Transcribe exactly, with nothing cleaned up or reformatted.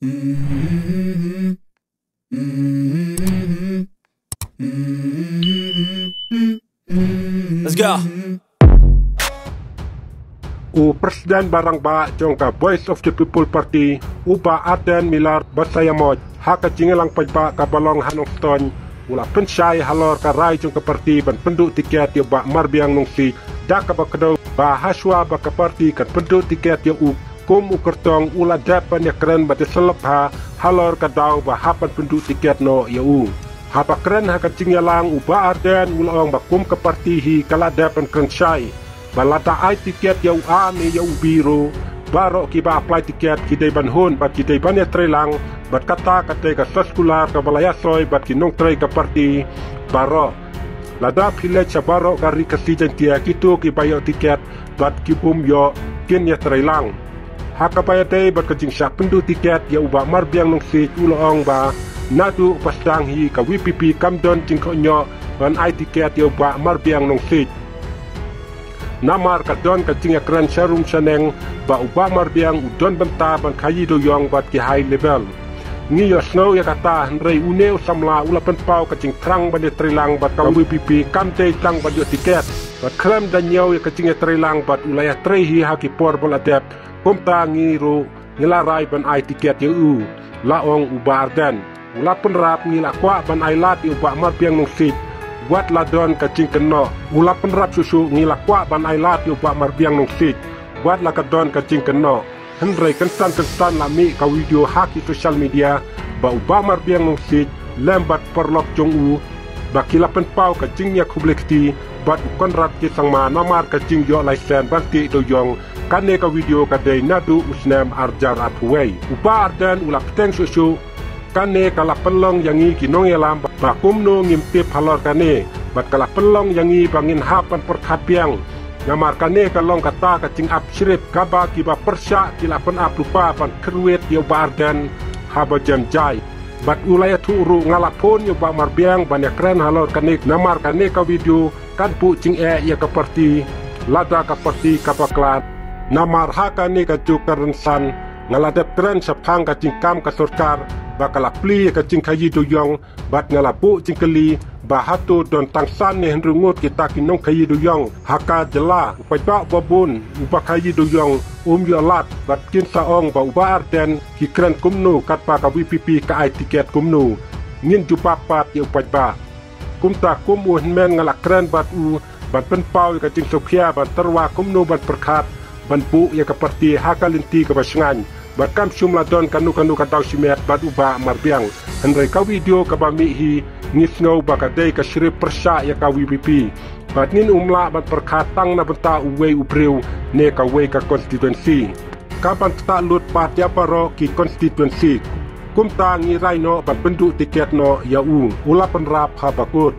Let's go. U President ba rangbah jong ka Voice of the People Party, u Bah Ardent Miller Basaiawmoit, ha ka jingïalang paidbah kaba long ha Nongstoiñ, u la pynshai halor ka rai jong ka party ban pynduh tiket ïa u Bah Marbiang Nongsiej, da kaba kdew ba hashwa ba ka party kan pynduh tiket ïa u, kum u kyrtong u la dep ban ïakren bad ïasyllok bha halor ka daw ba hap ban pynduh tiket noh ïa u. Haba kren ha ka jingïalang, u Bah Ardent u la ong ba kum ka party hi ka la dep ban kren shai ba lada ai tiket ïa u A ne ïa u B ruh, baroh kiba apply tiket ki dei ban hun bad ki dei ban ïatreilang, bad kata ka dei ka circular kaba la ïasoi bad ki nongtrei ka party baroh. Lada phi leit sha baroh ka Ri Khasi Jaiñtia, kito kiba ïoh tiket bad ki bym ïoh kin ïatreilang. Ha kaba ïadei bad ka jingshah pynduh tiket ïa u Bah Marbiang Nongsiej, u la ong ba naduh ba sdang hi ka V P P kam don jingkohnguh ban ai tiket ïa u Bah Marbiang Nongsiej. Namar ka don ka jingïakren sharum shaneng ba u Bah Marbiang u don bynta ban khaïi dewïong bad ki high level. Ngi ïohsngew ïa kata, hynrei une u samla u la pynpaw ka jingthrang ban ïatreilang bad ka V P P kam dei tang ban ïoh tiket. Bad khlem da ñiew ïa ka jingïatreilang bad u la ïatrei hi ha ki por ba la dep, kumta ngi ruh ngi la rai ban ai tiket ïa u, la ong u Bah Ardent. U la pynrap, ngi la kwah ban ai lad ïa u Bah Marbiang Nongsiej wat la don ka jingkynnoh. U la pynrap shuh shuh, ngi la kwah ban ai lad ïa u Bah Marbiang Nongsiej wat la ka don ka jingkynnoh. Hynrei kynsan kynsan la mih ka video ha ki social media ba u Bah Marbiang Nongsiej lem bad paralok jong u ba ki la pynpaw ka jingïakhublei kti bad u Conrad K Sangma namar ka jingïoh laisen ban tih dewïong. Kane ka video ka dei naduh u snem ar hajar arphew wei. U Bah Ardent u la bteng shuh shuh. Kane ka la pynlong ïa ngi ki nongïalam ba kumno ngim tip halor kane, bad ka la pynlong ïa ngi ba ngin hap ban pyrkhat biang. Namar kane ka long kata ka jingap shrip kaba kiba pyrshah ki la pynap lypa ban kyrwit ïa u Bah Ardent haba jem jai. Bad u la ïathuh ruh, nga la phone ïa u Bah Marbiang ban ïakren halor kane, namar kane ka video kan buh jingeh ïa ka party, lada ka party ka bakla. Namar ha kane ka juk ka rynsan nga la dep kren shaphang ka jingkam ka sorkar ba ka la plie ïa ka jingkhaïi dewïong, bad nga la buh jingkylli ba hato don tang san ne hynriew ngut kita ki nongkhaïi dewïong ha ka jylla. U paidbah ba bun uba khaïi dewïong um ïoh lad, bad kin sa ong ba u Bah Ardent ki kren kumno katba ka V P P ka ai tiket kumno. Ngin jubab pat ïa u paidbah. Kumta kum u hynmen nga la kren bad u ban pynpaw ïa ka jingsngewkhia ban tyrwa kumno ban pyrkhat ban buh ïa ka party ha ka lynti kaba shngaiñ. Bad kam shym la don kano kano ka daw shimet bad u Bah Marbiang. Hynrei ka video kaba mih hi ngi sngew ba ka dei ka shrip pyrshah ïa ka V P P. Bad ngin ym lah ban pyrkhat tang na bynta uwei u briew ne kawei ka constituency. Ka ban ktah lut pat ïa baroh ki constituency. Kumta ngi rai noh ban pynduh tiket noh ïa u, u la pynrap ha bakut.